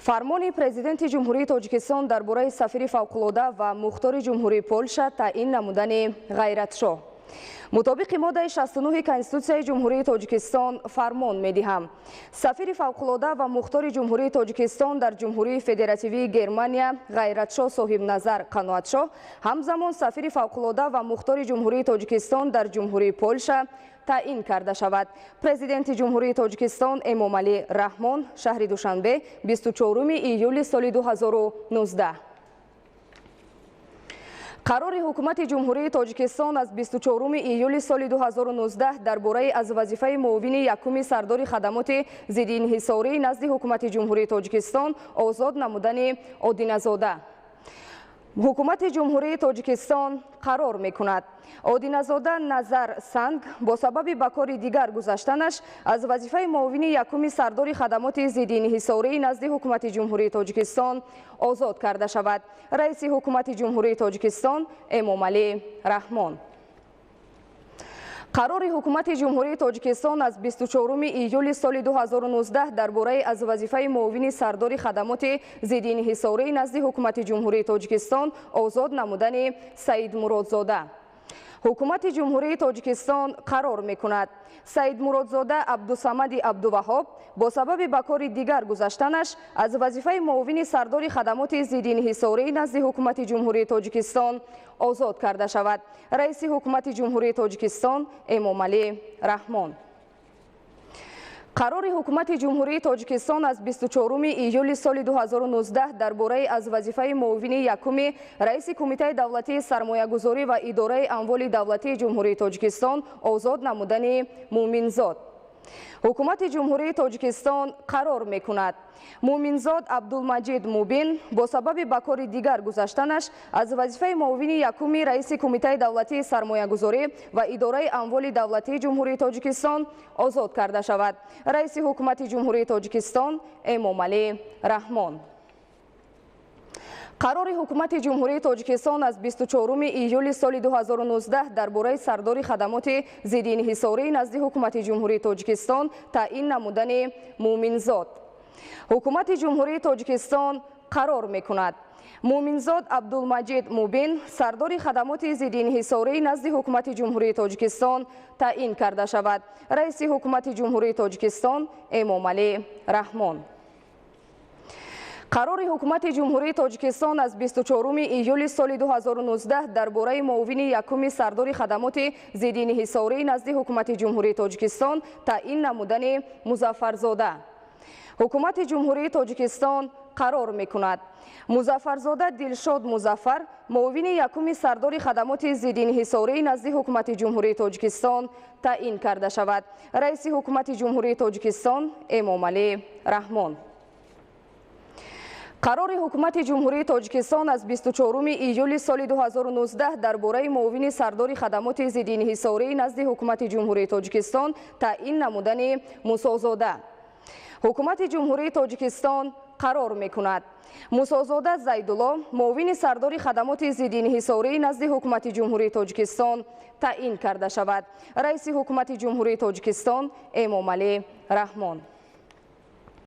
Фармони Президенти Ҷумҳурии Тоҷикистон дар бораи сафири фавқулода ва мухтори Ҷумҳурии Полша таъин намудани Ғайратшоҳ. Мутобиқи моддаи 69 Конститутсияи Ҷумҳурии Тоҷикистон фармон медиҳам. Сафири фавқулода ва мухтори Ҷумҳурии Тоҷикистон дар Ҷумҳурии Федеративии Германия Ғайратшоҳ Соҳибназар Қаноатшоҳ ҳамзамон сафири фавқулода ва мухтори Ҷумҳурии Тоҷикистон дар Ҷумҳурии Полша таъин карда шавад. Президенти Ҷумҳурии Тоҷикистон Эмомалӣ Раҳмон, шаҳри Душанбе, 24 июли соли 2019. Қарори Ҳукумати Ҷумҳурии Тоҷикистон аз 24 июли соли 2019 дар бораи аз вазифаи муовини якуми сардори хадамоти зиддиинҳисории назди Ҳукумати Ҷумҳурии Тоҷикистон озод намудани Одиназода. Ҳукумати Ҷумҳурии Тоҷикистон қарор мекунад: Одиназода Назар Санг бо сабаби ба кори дигар гузаштанаш аз вазифаи муовини якуми сардори хадамоти зиддиинҳисории назди Ҳукумати Ҷумҳурии Тоҷикистон озод карда шавад. Раиси Ҳукумати Ҷумҳурии Тоҷикистон Эмомалӣ Раҳмон. Қарори Ҳукумати Ҷумҳурии Тоҷикистон аз 24 июли соли 2019 дар бораи аз вазифаи муовини сардори хадамоти зиддиинҳисории назди Ҳукумати Ҷумҳурии Тоҷикистон озод намудани Саидмуродзода. Ҳукумати Ҷумҳурии Тоҷикистон қарор мекунад: Саидмуродзода Абдусамади Абдуваҳоб бо сабаби ба кори дигар гузаштанаш аз вазифаи муовини сардори хадамоти зиддиинҳисории назди Ҳукумати Ҷумҳурии Тоҷикистон озод карда шавад. Раиси Ҳукумати Ҷумҳурии Тоҷикистон Эмомалӣ Раҳмон. Қарори Ҳукумати Ҷумҳурии Тоҷикистон аз 24 июли соли 2019 дар бораи аз вазифаи муовини якуми раиси Кумитаи давлатии сармоягузорӣ ва идораи амволи давлатии Ҷумҳурии Тоҷикистон озод намудани Муъминзод. Ҳукумати Ҷумҳурии Тоҷикистон қарор мекунад: Муъминзод Абдулмаҷид Мубин бо сабаби ба кори дигар гузаштанаш аз вазифаи муовини якуми раиси Кумитаи давлатии сармоягузорӣ ва идораи амволи давлатии Ҷумҳурии Тоҷикистон озод карда шавад. Раиси Ҳукумати Ҷумҳурии Тоҷикистон Эмомалӣ Раҳмон. Қарори Ҳукумати Ҷумҳурии Тоҷикистон аз 24 июли соли 2019 дар бораи сардори хадамоти зиддиинҳисории назди Ҳукумати Ҷумҳурии Тоҷикистон таъин намудани Муъминзод. Ҳукумати Ҷумҳурии Тоҷикистон қарор мекунад: Муъминзод Абдулмаҷид Мубин сардори хадамоти зиддиинҳисории назди Ҳукумати Ҷумҳурии Тоҷикистон таъин карда шавад. Раиси Ҳукумати Ҷумҳурии Тоҷикистон Эмомалӣ Раҳмон. Қарори Ҳукумати Ҷумҳурии Тоҷикистон аз 24 июли соли 2019 дар бораи муовини якуми сардори хадамоти зиддиинҳисории назди Ҳукумати Ҷумҳурии Тоҷикистон таъин намудани Музаффарзода. Ҳукумати Ҷумҳурии Тоҷикистон қарор мекунад: Музаффарзода Дилшод Музаффар муовини якуми сардори хадамоти зиддиинҳисории назди Ҳукумати Ҷумҳурии Тоҷикистон таъин карда шавад. Раиси Ҳукумати Ҷумҳурии Тоҷикистон Эмомалӣ Раҳмон. Қарори Ҳукумати Ҷумҳурии Тоҷикистон аз 24 июли соли 2019 дар бораи муовини сардори хадамоти зиддиинҳисории назди Ҳукумати Ҷумҳурии Тоҷикистон таъин намудани Мусозода. Ҳукумати Ҷумҳурии Тоҷикистон қарор мекунад: Мусозода Зайдулло муовини сардори хадамоти зиддиинҳисории назди Ҳукумати Ҷумҳурии Тоҷикистон таъин карда шавад. Раиси Ҳукумати Ҷумҳурии Тоҷикистон Эмомалӣ Раҳмон.